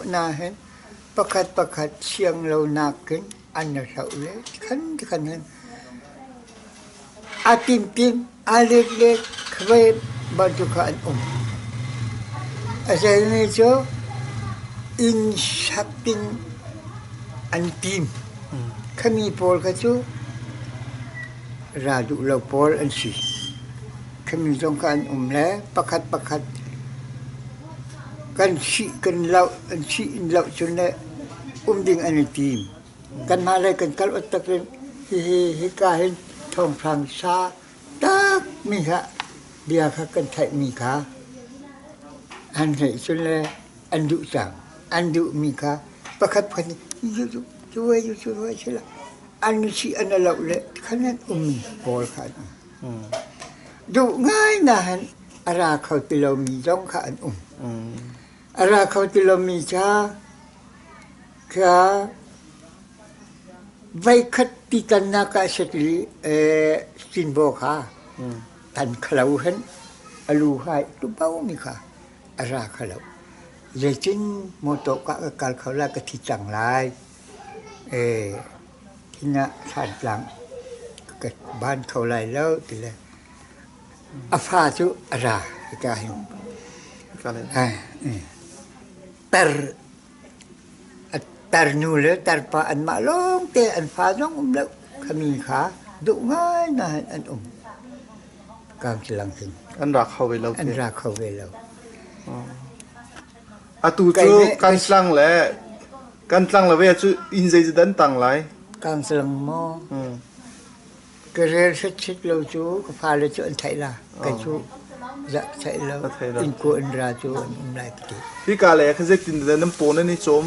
Nain pakhat pakhat siang lo nakin an i hloh le khan khan hin a timtim a leklek ve bantuk kha an um. A zeimi cu inn sak ding an tim. Khami pawl kha cu ra duh lo pawl an si. Khami zong kha an um le pakhat pakhat kan sih kan loh an sih in loh cun le um ding an i tim. Kanmah lei kan kal ot tak in hihi hika hin thawnghrang sa tak mi kha bia kha kan theihmi kha an theih cun le an duh cang. An duhmi kha pakhat pakhat nih cu cu cu cu cu an si an i loh le khan an ummi pawl kha an um. Duh ngai nain a ra kho ti lomi zong kha an um. A ra kho ti lomi ca kha voikhat titannak ah satli Cinbaw kha tan khalo hen a lu hai tu mi kha a ra kho lo. Zeitin motor ka ka kal kho lai ka thi cang lai. Hinah Thantlang ka ban kho lai lo ti le a fa cu a ra hika hin. Tar a tarnu le tarpa anmah lawngte an fa zong um lo khami kha duh ngai nain an um. Kangtlang hin. An ra kho ve lo. An ra kho ve lo. Atu cu Kantlang le Kantlang le ve cu inn zeidah an tang lai? Kantlang maw? Ka rel hritsit lo cu ka fale cu an theih la. Kei cu za theih lo. Inn ku in ra cu an um lai ka ti. Hika lei ah zeitin dah nan paw nan i cawm?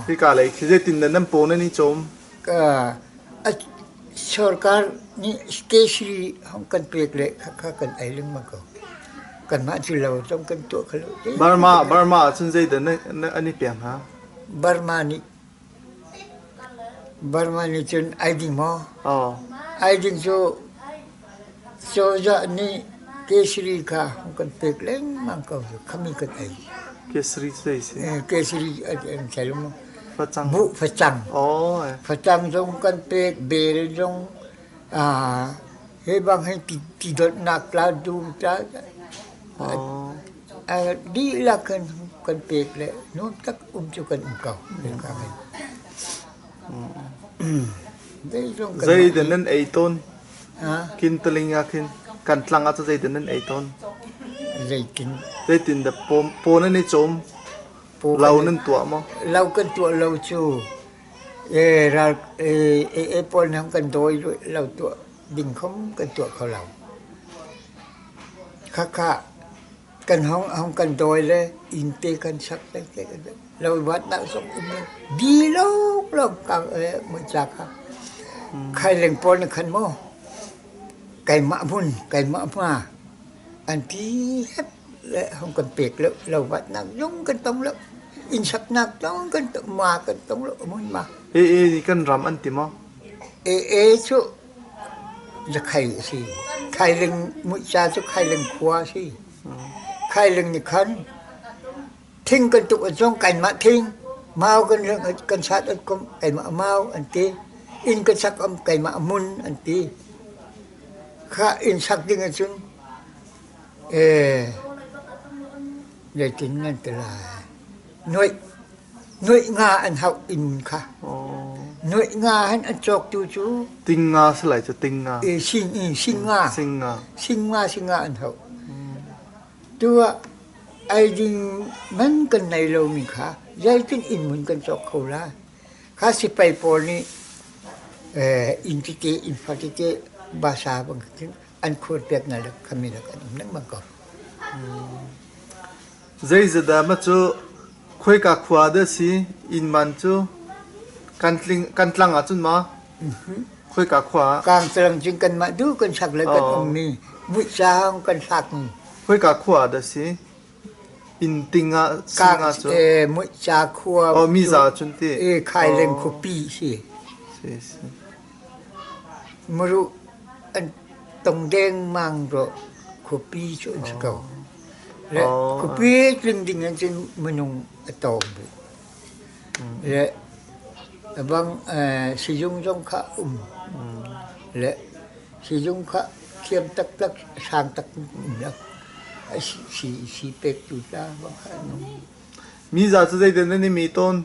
Hika lei khi zeitin dah nan paw nan i cawm? Sarkar nih stationary hong kan pek le khakha kan ei lengmang ko. Kanmah cu lo zong kan tuah kho lo. Burma Burma ahcun zeidah an i pek hna? Burma nih Burma nih cun ai ding maw? Ai ding cu cozah nih kesari kha hung kan pek lengmang ko khami kan ei. Kesari zei si? Kesari an thei maw? Facang. Buh facang. Facang zong kan pek, bel zong hi bang hin ti dotnak tla dum tla dihlak in kan pek le nuam tak um cu kan um ko. Zeidah nan ei tawn? Kintaling ah khin kan tlang ah zeidah nan ei tawn? Zeitin? Zeitin dah paw nan i cawm? Lo nan tuah maw? Lo kan tuah lo cu ral e pawl nih kan dawi lo tuah ding khom kan tuah kho lo. Khakha kan hong hong kan dawi le inn te kan sak te lo vatnak zong um lo di lawng lawng ka muica kha khaileng pawl nih khan maw keimah hmun keimah hma an ti hep le hong kan pek lo lo vatnak zong kan tong lo inn saknak zong kan tong ma kan tong lo mun ma E e kan ram an ti maw? E e cu Zakhai a si. Khailing muica cu Khailing khua a si. Khailing nih khan thing kan tuk zong kanmah thing, mau kan kan sat an kum keimah mau an ti. Inn kan sak am keimah mun an ti. Kha inn sak ding ahcun ee zeitin nan ti lai. Nuaih Nuaih nga an hauh inn kha. Nuaih nga han an cawktu cu Ting nga si lai cu ting nga. E sing i sing nga. Sing nga. Sing nga sing nga an hauh. Tu ah eiding man kan nei lomi kha zeitin inn mun kan cawk kho lai. Kha sipai pawl nih inn tete inn fa tete basa bang an khur piak na le khami le kan um lengmang ko. Zeizadah ma cu Khoika khua dah si inn man cu kan tlang ahcun maw? Khoika khua ah? Kangtlang cun kanmah duh kan sak le kan ummi muicaang kan hlakmi. Khoika khua ah dah si? Inn ting ah sing ah cu? Muica khua. Oh, miza cun ti. E Khaileng khuapi si. Si si. Muru an tong dengmang ro khuapi cu an si ko. Le khuapi tling ding in cun minung a tawng bu. Le bang sizung zong kha um. Le sizung kha thiam taktak sang tak um lo. Si si pek tu ta bang kha an um. Mi za cu zeitin nan i mi tawn?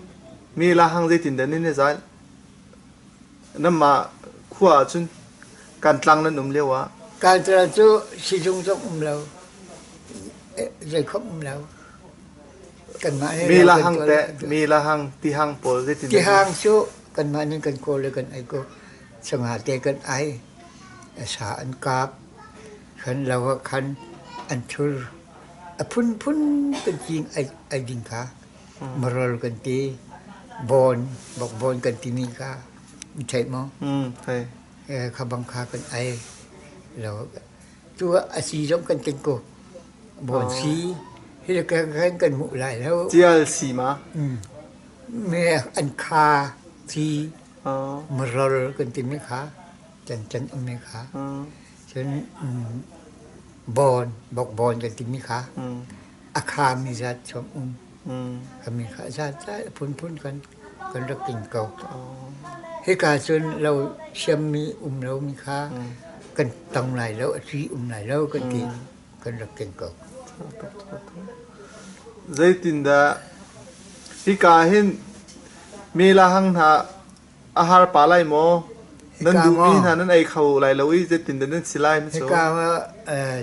Mi la hang zeitin dah nan i zal? Nanmah khua ahcun kan tlang nan um lio ah. Kan cu sizung zong um lo. Zeikhom um lo. Kanmah nih Mi la hang teh, mi la hang, tihang pawl zeitin Tihang cu kanmah nih kan kawl le kan ei ko. Sangha te kan ai. Sa an kap. Khan lo ah khan an thur. A phunphun kan cing ai ding kha. Marol kan ti. Bon, bokbon kan timi kha. Theih maw? Thei. Kha bang kha kan ai. Lo tu a si zong kan ting ko. Bon si hi le kan kan hmuh lai lo. Cial si ma? Me an kha ci marol kan timi kha can can um mi kha. Cun bon bokbon kan timi kha a kha mi zat chom um. Kami kha zat zat phunphun kan kan rak ting ko. Hika cun lo siammi um lomi kha kan tong lai lo, a ci um lai lo kan ti kan rak ting ko. Zeitindah hika hin mela hang hna a har pa lai maw? Nan duhmi hna nan ei kho lai lo i zeitindah nan si lai? Hika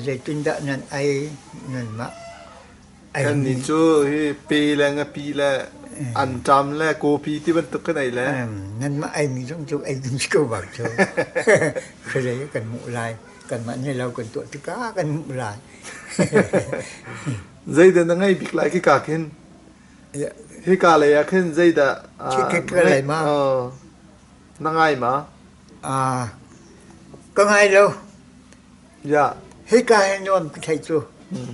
zeitindah nan ei nanmah Kannih cu hi pe le ngapi le anṭam le kawpi ti bantuk kan ei le. Nanmah eimi zong cu ei ding si ko bak cu. Khuazei kan hmuh lai. Kanmah nih lo kan tuah tikah kan hmuh lai. Zeidah na ngei bik lai khika khin? Hika lei ah khin zeidah Hika lei ma? Na ngai ma? Ka ngai lo. Ya. Hika hi nuam ka thei cu.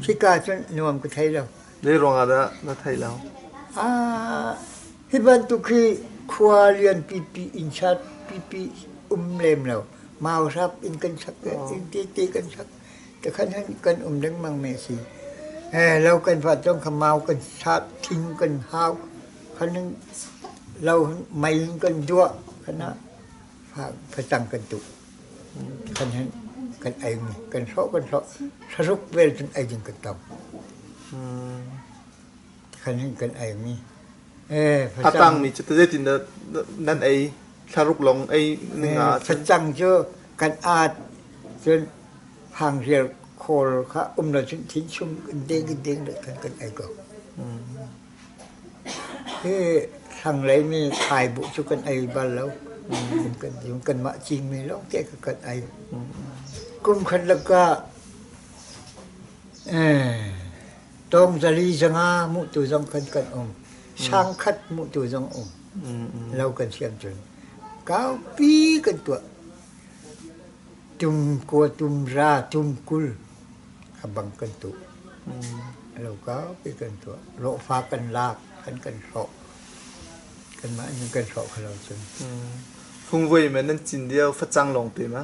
Hika cun nuam ka thei lo. Zei ruangah dah na thei lo? Ah, hi bantuk hi khua lian pipi inn sat pipi um lem lo. Mau sap inn kan sak inn tete kan sak. Takhan han kan um lengmang me si. Eh, lo kan fat zong kha mau kan sat, thing kan hau. Khan lo mei kan duah. Khana facang kan tuh. Kan kan ei mi kan hrawh kan hrawh saruk vel cun ei ding kan tam. Kan hin kan ei mi. Eh, a tang mi cu zeitin dah nan ei thlaruk lawng ei ning ah facang cu kan at cun hangrial khawl kha um lo cun thin sum deng deng kan kan ei ko. Hi thlanglei mi thaibuh cu kan ei bal lo. Kanmah Chinmi lawngte kha kan ei. Kum khat lakah tawng zali zanga muhtu zong khan kan um. Sangkhat muhtu zong um. Lo kan siam cun. Kaupi kan tuah. Tum kua tum ra tum 20 a bang kan tuh. Lo kaupi kan tuah. Rawhfa kan lak, kan kan hrawh. Kanmah in kan hrawh kho lo cun. Fungvui men nan cin dio facang lawng te ma?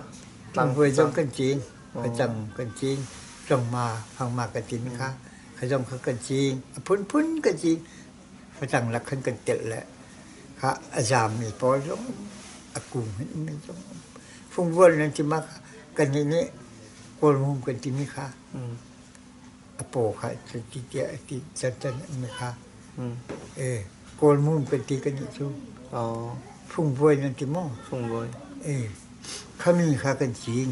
Fungvui zong kan cin. Facang kan cin. Rongma, fangma kan cin kha. Kha zong kha kan cin. A phunphun kan cin. Facang lak khan kan telh le kha a zaammi pawl zong a kung hin ummi zong fungvual nan ti ma kannih nih kawlmum kan timi kha a paw kha ti tiah ti cancan mi kha e kawlmum kan ti kannih cu fungvuai nan ti maw fungvuai e khami kha kan cin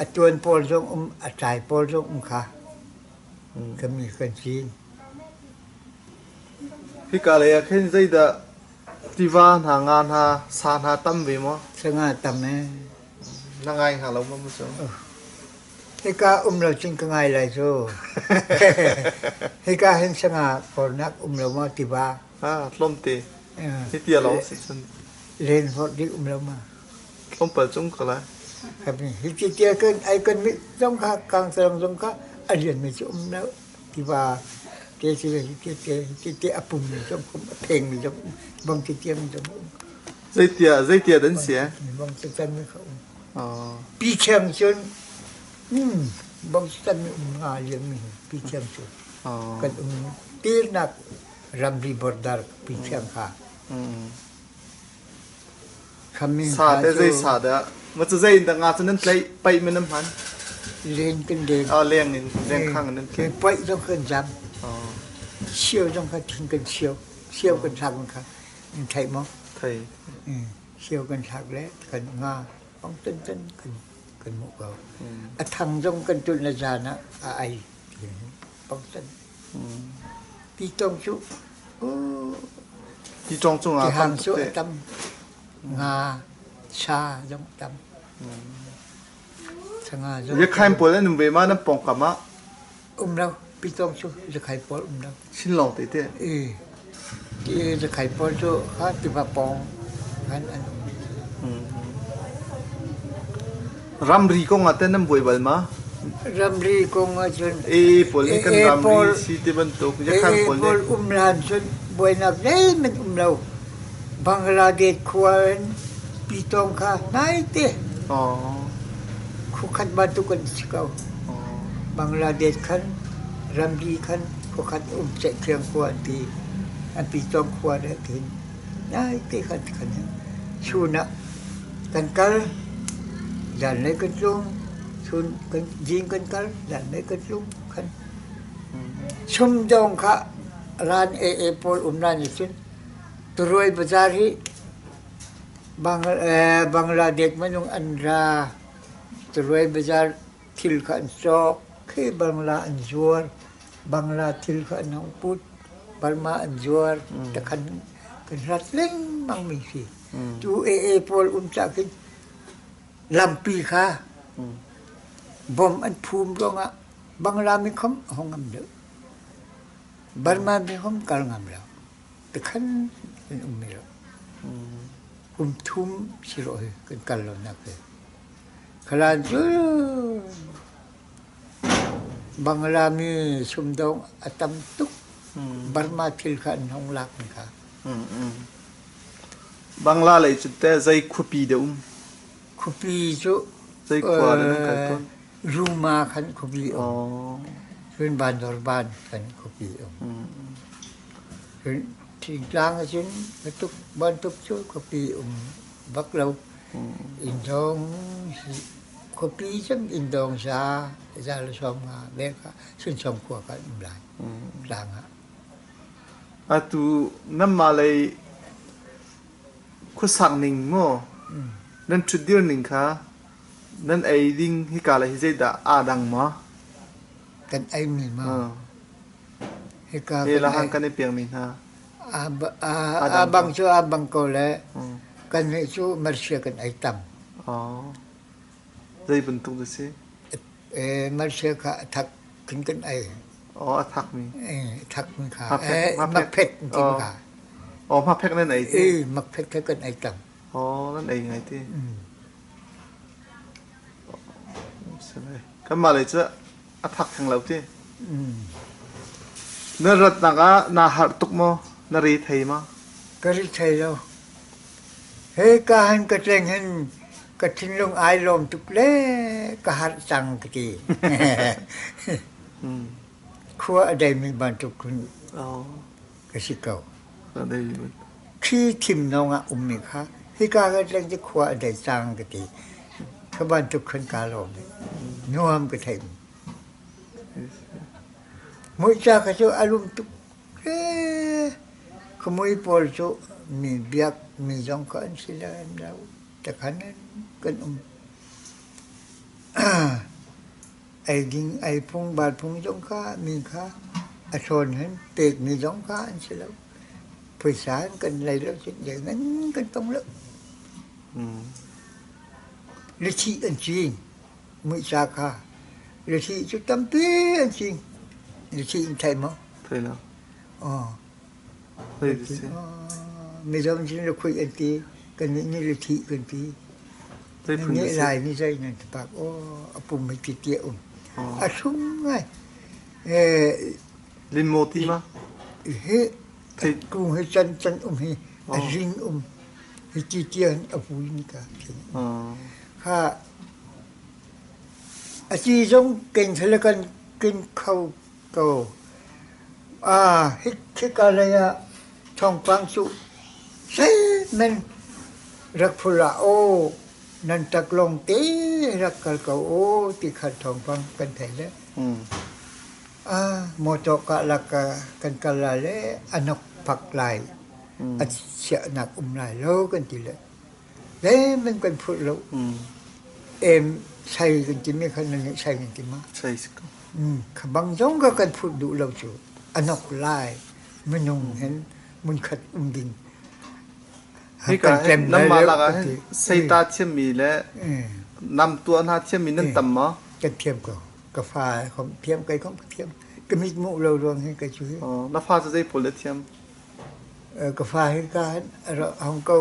a tuan pawl zong um a tlai pawl zong um kha kami kan cin Hika lei ah khin zeidah tiva hna, nga hna, sa hna tam ve maw? Sanga tam ee. Na ngai hnga lo maw cu? Hika um lo cun ka ngai lai cu. Hika hin sanga kawlnak um lo maw tiva? Ah, tlawmte. Hi tia lawng si cun. Len hawt dik um lo ma? Tlawmpal cung ka lai. Hi ti tia kan ai kan mit zong kha kang sarang zong kha a lian mi cu um lo. Tiva te si le hi te hi te a pum mi zong um a pheng mi zong um bang ti tiang zong um. Zeitia zeitia dan si eh? Bang ti can mi kha um. Pi cheng cun. Bochan mi um nga liam mi pi thiang cu kan um tirnak ramri border pi thiang kha. Khamin Sa te zei sa dah ma cu zei in dah nga cu nan tlaih paih men nan hman? Len kan leng. Ah leng in leng khang in nan tlaih. Paih zong kan jam. Sio zong kha thing kan sio. Sio kan thlak kha in theih maw? Thei. Sio kan thlak le kan nga ong tan tan kan kan hmuh ko. A thang zong kan tulh na zan ah a ai ong tan. Ti tong cu Ti tong cu nga tam cu a tam. Nga sa zong tam. Sanga zong. Yakhain pawl an um ve ma nan pawngkam ah? Um lo. Pitong cu zakhai pawl um lo. Chinlawng te te. E. Ti zakhai pawl cu kha tiva pawng khan an um. Ramri kong ah teh nan buai bal ma? Ramri kong ah cun AA pawl nih kan ramri si ti bantuk yakhan pawl nih um hlan cun buainak zeihmanh um lo. Bangladesh khua in Pitong kha naite khukhat bantuk an si ko. Bangladesh khan ramri khan khuakhat um Ceihkhiang khua an ti. An Pitong khua le tin naite khan khan chun ah kan kal zanlei kan tlung chun kan zing kan kal zanlei kan tlung khan sumdong kha ran AA pawl um lan nih cun Turuai bazaar hi Bangladesh minung an ra. Turuai bazaar thil kha an cawk. Khi Bangla an zuar. Bangla thil kha an hung put. Burma an zuar. Takhan kan hlat lengmang mi si. Tu AA pawl um cah khin lampi kha bom an phum ruangah Bangla mi khom a hung ngam deuh. Burma mi khom kal ngam lo. Tikhan kan um mi lo. Kum thum si rawh hi kan kal lo nak hi. Khalan cu Bangla mi sumdong a tam tuk. Burma thil kha an hong lak mi kha. Bangla lei cu teh zei khuapi dah um? Khuapi cu zei khua dah nan kal tawn? Ruma khan khuapi um. Cun Bandorban khan khuapi um. Cun Thingtlang ahcun bantuk bantuk cu khuapi um bak lo. Inndawng khuapi cun inndawng za za le sawm nga bel kha Sunsong khua khan um lai tlang ah. Atu nanmah lei khuasak ning maw nan ṭhutdir ning kha nan ei ding hika le hi zeidah aa dang maw? Kan ei mi maw? Hika He la hang kan i pekmi hna. A bang cu a bang ko le kan nih cu Malaysia kan ei tam. Oh. Zei bantuk na si? Malaysia kha a thak kan kan ei. Oh, a thak mi. Thak mi kha. Makphet ti kha. Oh, makphet nan ei ti. Makphet kha kan ei tam. Oh, nan ei ngai ti. Kanmah lei cu a thak theng lo ti. Na ratnak ah naa harh tuk maw? Na re thei ma? Ka ri thei lo. He ka han ka tleng hin ka thinlung ai lawm tuk le ka harh cang ka ti. Khua a deimi bantuk kun ka si ko. Khi thim nong ah ummi kha hika ka tleng cu khua a dei cang ka ti. Kha bantuk khan kaa lawm i nuam ka thei. Muica kha cu a lum tuk ee. Khamui pawl cu mi biak mi zong kha an si lo lo. Takhan kan um. Ei ding ei phung bal phung zong kha mi kha a thawn hin pek mi zong kha an si lo. Phaisa in kan lei lo cun ngan kan tong lo. Lithih an cing. Muica kha lithih cu tampi an cing. Lithih in thei maw? Thei lo. Aw. Mizo cun lakhuih an ti. Kannih nih lithih kan ti. Nih lai ni zei nan ti pak. Aw, a pum hi ti a um. A sung ngai. Limmaw ti ma? Hi kung hi can can um hi a ring um. Hi ti tian a vui ni ka. Kha a A ci zong ken sile kan ken kho ko. Hika lei ah thawngpang cu zeihmanh rak phul ah aw nan taklawng te rak kal ko aw ti kha thawngpang kan theih le. Mawtaw kahlak kan kal lai le a nok phak lai, a chiahnak um lai lo kan ti le zeihmanh kan phurh lo. Em sai kan timi kha nan nih sai kan ti ma? Sai si ko. Kha bang zong kha kan phurh duh lo cu a nok lai minung hin munkhat um ding. Hika hin nanmah lakah hin seita thiammi le nam tuah hna thiammi nan tam maw? Kan thiam ko. Ka fa khom thiam kai khom thiam. Ka mit mu lo ruang hin kai cu hi. Na fa cu zei pawl le thiam? Ka fa hi ka hong ko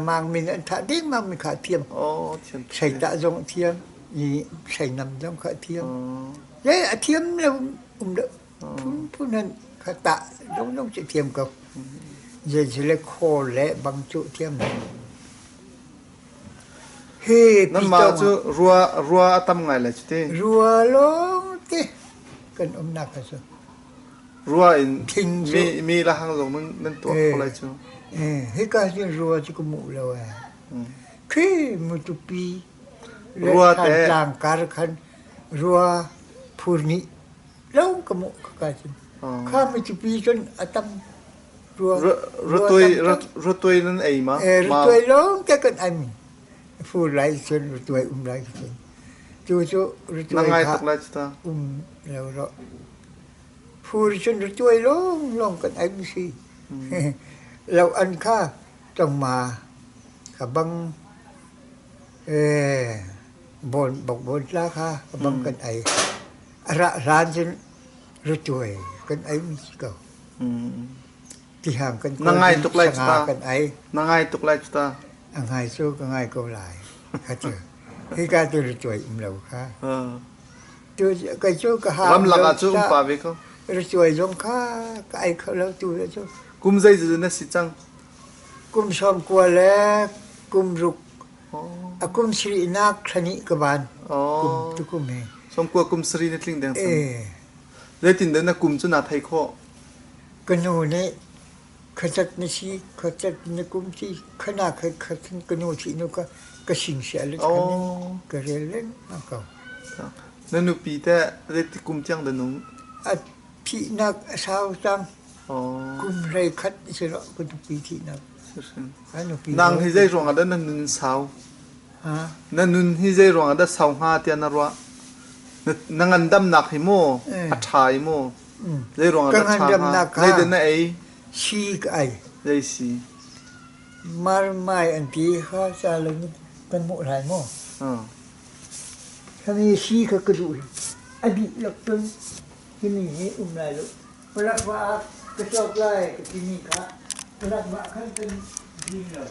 mang min an thah ding mang min kha thiam. Oh, thiam. Seita zong thiam, i seinam zong kha thiam. Le a thiam lo um lo phun phun han kha tah zong zong cu thiam ko. Zei le khawl le bang cu thiam lo. Hi Nanmah cu rua rua a tam ngai lai cu ti. Rua lawng te kan umnak kha cu. Rua in mi mi la hang zong nan nan tuah kho lai cu. Hika hin rua cu ka muh lo eh. Khi mutupi rua te tlang kar khan rua phur nih lo ka muh ka ka cun. Kha mutupi cun a tam Ratuai nan ei ma? Ratuai lawng te kan ai mi. Fur lai cun ratuai um lai cun. Tu cu ratuai ngai tuk lai cu um lo ro. Fur cun ratuai lawng lawng kan ai mi si. Lo an kha tong ma ka bang bon bok bon tla kha ka bang kan ai. Ra hlan cun ratuai kan ai mi si ko. Tihang kan Na ngai tuk lai cu ta. kan ai. Na ngai tuk lai cu ta. A ngai cu ka ngai ko lai. Kha cu. Hika tu rituai um lo kha. Tu kai cu ka ha. Ramlak ah cu um pa ve ko. Rituai zong kha ka ai kho lo tu le cu. Kum zei zu na si cang? Kum sawm kua le kum ruk. A kum siri nak thlani ka ban. Kum tu kum he. Sawm kua kum sari na tling deng. Eh. Zeitindah na kum cu naa thei khawh? Ka nu nih khacat na si, khacat na kum si, khana kha kha ka nu thih nu ka ka sing sia le Oh. ka rel lengmang ko. Na nupi teh zeiti kum tiang dah nung? A thihnak a sau cang. Oh. Kum hlei khat si lo ka nupi thihnak. Ka nupi Nang hi zei ruangah dah na nun sau? Ha? Na nun hi zei ruangah dah sau hnga tiah na ruah? Na ngandamnak hi maw a ṭha i maw? Zei ruangah Ka dah ṭha hnga? ngandamnak kha Zeidah na ei? Si ka ei. Zei si? Marmai an ti kha ca lo kan hmuh lai maw? Kami si kha ka duh hi. A dihlak cun himi hi um lai lo. Palak va ah ka cawk lai ka timi kha palak va khan kan din lo.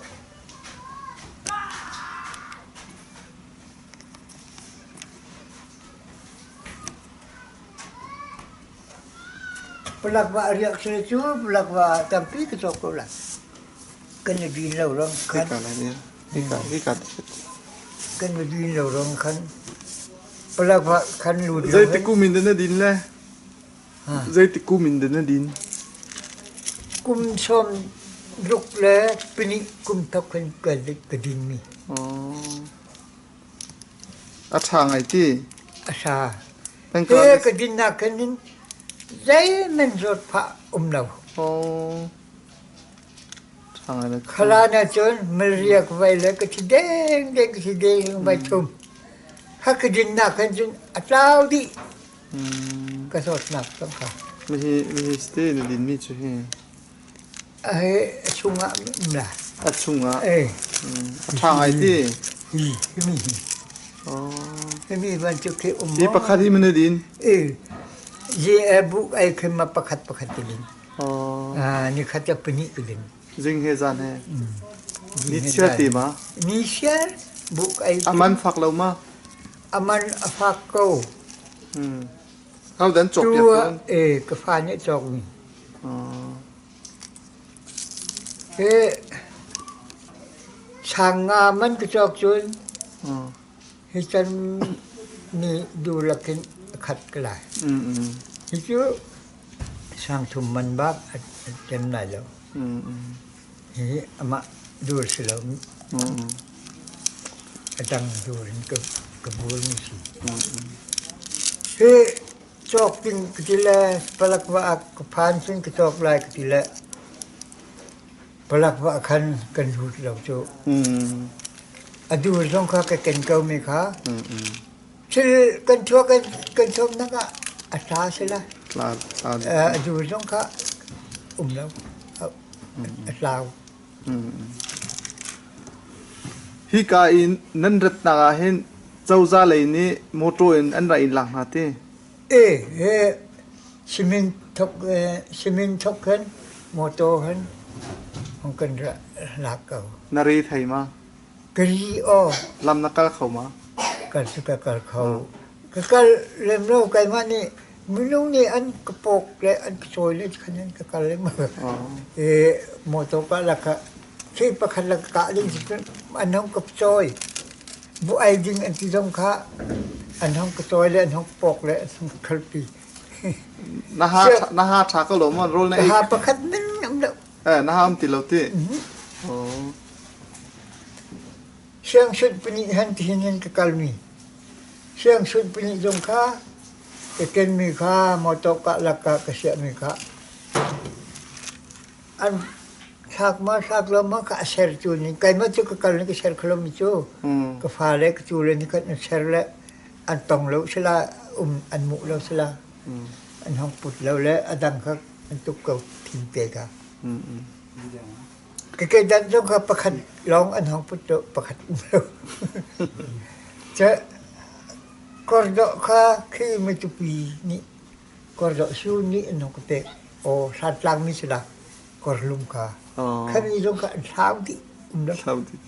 Palak va a riak sile cu palak va ah tampi ka cawk ko lai. Kan i din lo rang khan. Kan i din lo rang khan palak va khan lut lo. Zeiti kum in dah na din le? Zeiti kum in dah na din? Kum sawm ruk le pahnih kum thok khan ka din mi. A ṭha ngai ti. A ṭha. Te ka dinnak khan in zeihmanh zawt phah um lo. Khalan ahcun malaria ka vai le ka thi deng deng ka thi deng vai thum. Kha ka dinnak khan cun a tlau dih. Ka zawtnak zong kha. Mihi mihi ste na dinmi cu hi. A he a chungah um la. A chungah. Eh. A ṭha ngai ti. Hi himi hi. Himi bantuk khi um Hi pakhat hi mana din? Eh. Ji bu ai khi ma pakhat pakhat ti din. Ah ni khat ya pahnih ti din. Zing he zan he. Ni chia ti ma? Ni chia buk ai. Aman fak lo ma? Aman a fak ko. Ho dan cawk piak tawn? Eh, ka fa nih cawk mi. He sang nga man ka cawk cun hi can mi duhlak in a khat ka lai. Hi cu sangthum man bak a tem lai lo. Hihi amah dur si lo. A dang dur in ka bur mi si. Hi cawk ding ka ti le palak va ah ka phan cun ka cawk lai ka ti le palak va khan kan lut lo cu. A dur zong kha ka ken ko mi kha. Thil kan chuah kan chuaknak ah a tla si la. A dur zong kha um lo. A tlau. Hika in nan ratnak ah hin cozah lei nih motor in an ra in lak hna ti? E he simin thok simin thok khan motor han hong kan ra lak ko. Na re thei ma? Ka ri aw. Lam na kal kho ma? Kal cu ka kal kho. Ka kal lem lo keimah nih minung nih an ka pawk le an ka cawi le khan an ka kal lem. E motor ka lak ah thil pakhat la ka kah ding si cun an hong ka cawi. Bu ai ding an ti zong kha an hong ka cawi le an hong ka pawk le an hong ka khalpi. Na ha na ha tha ko lo ma rol na ei. Ha pakhat min um lo. Eh, na ham ti lo ti. Oh. Siangsunh pahnih han tihin in ka kalmi. Siangsunh pahnih zong kha ka kenmi kha motor ka lak ah ka siahmi kha an thlak ma thlak lo ma ka a ser cu ni keimah cu ka kal ni ka ser kholo mi cu ka fa le ka cu le ni khat an ser le an tong lo sila um an mu lo sila an hong put lo le a dang kha an tuk ko thimte kha. Ka kedan zong kha pakhat lawng an hong put lo pakhat um lo. Ca kordawh kha khi matupi nih kordawh su nih an hong ka pek. Aw hlatlang mi si la korlum kha. Khami zong kha an thlau dih um lo. Thlau dih.